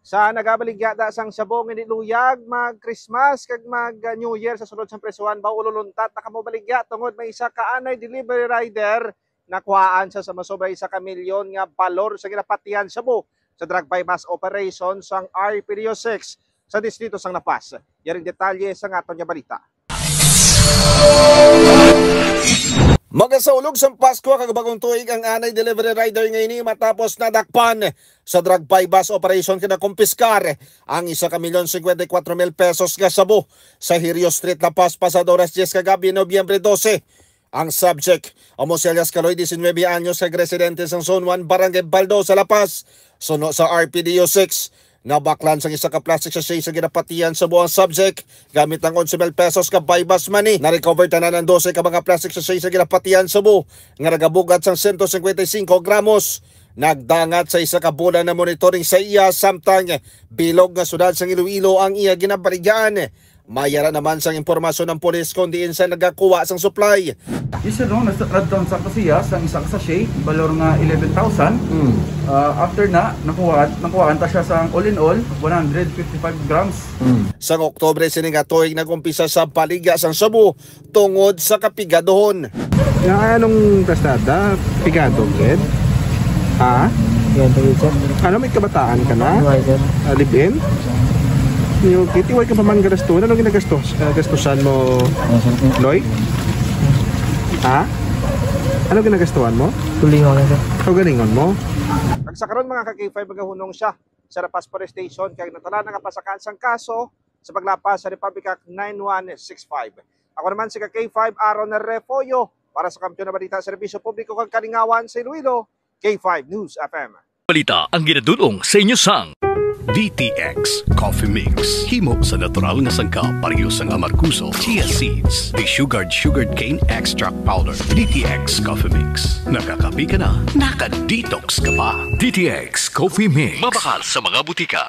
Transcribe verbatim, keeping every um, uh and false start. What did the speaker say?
Sa nagabaligya da sang shabu nga niluyag, mag Christmas kag mag, ah, New Year sa sulod sang prisuhan, ba ululuntat na kamo baligya tungod may isa ka anay delivery rider nakuhaan sa, sa masobra isa ka milyon nga balor sa ginapatihan shabu sa drug buy-bust operation sang R P D O six sa distrito sang La Paz. Yaring detalye sa aton nga balita. Magasaulog sang Pasko kag Bagong Tuig ang anay delivery rider nga ini matapos nadakpan sa drug buy-bust operation kag nakumpiskar ang isa ka milyon cincuenta y cuatro mil pesos nga shabu sa Hirio Street, La Paz, pasado oras diyes kagabi, Nobyembre dose. Ang subject, amo si alias Kaloy, diecinuebe anyos, kag residente sang Zone one, Barangay Baldo sa La Paz. Suno sa R P D O six, nabaklan sang isa ka plastic sachet sa ginapatihan shabu ang subject gamit ang onse mil pesos ka buy-bust money. Na-recover tanan ang dose ka mga plastic sachet sa ginapatihan shabu nga nagabug-at sang sento cincuenta y cinco gramos. Nagdangat sa isa ka bulan na monitoring sa iya, samtang bilog nga syudad sang Iloilo ang iya ginabaligyaan. May ara naman sang impormasyon ang pulis kon diin siya nagakuha sang supply. Yes, sir, no? Nas-, nagtransak na siya sang isa ka sachet, balor nga eleven thousand. Mm. Ah, after na, nakuha, nakuhaan ta siya sang all in all, one hundred fifty-five grams. Mm. Sang Oktubre sini nga tuig, nag-umpisa sa baligya sang shabu tungod sa kapigadohon. Nga anong tastada? Pigado, kid? Ha? Yan, tawid, sir. Ano, may kabataan ka na? Why, sir? Ah, live-in? Yung kiti, way ka pa man galaston. Ano ginagastos, ah, gastusan mo, Ano, sir? Loy? Ha? Ano ginagastuhan mo? Tulingon na, sir. Kaugalingon mo? Kag sa karon, mga ka-K five, magahunong siya sa La Paz Police Station kag natala nga pasakaan sang kaso sa paglapas sa Republic Act nine one six five. Ako naman si ka-K five Aaron Refollo para sa Kampiyon na Balita, Serbisyo Publiko kag Kalingawan sa Iloilo, K five News F M. Balita ang ginadul-ong sa inyo sang D T X Coffee Mix. Himo sa natural nga sangkap, pareho sang amargoso, chia seeds, desugared sugarcane extract powder. D T X Coffee Mix. Nakakape ka na, naka-detox ka pa. D T X Coffee Mix. Mabakal sa mga butika.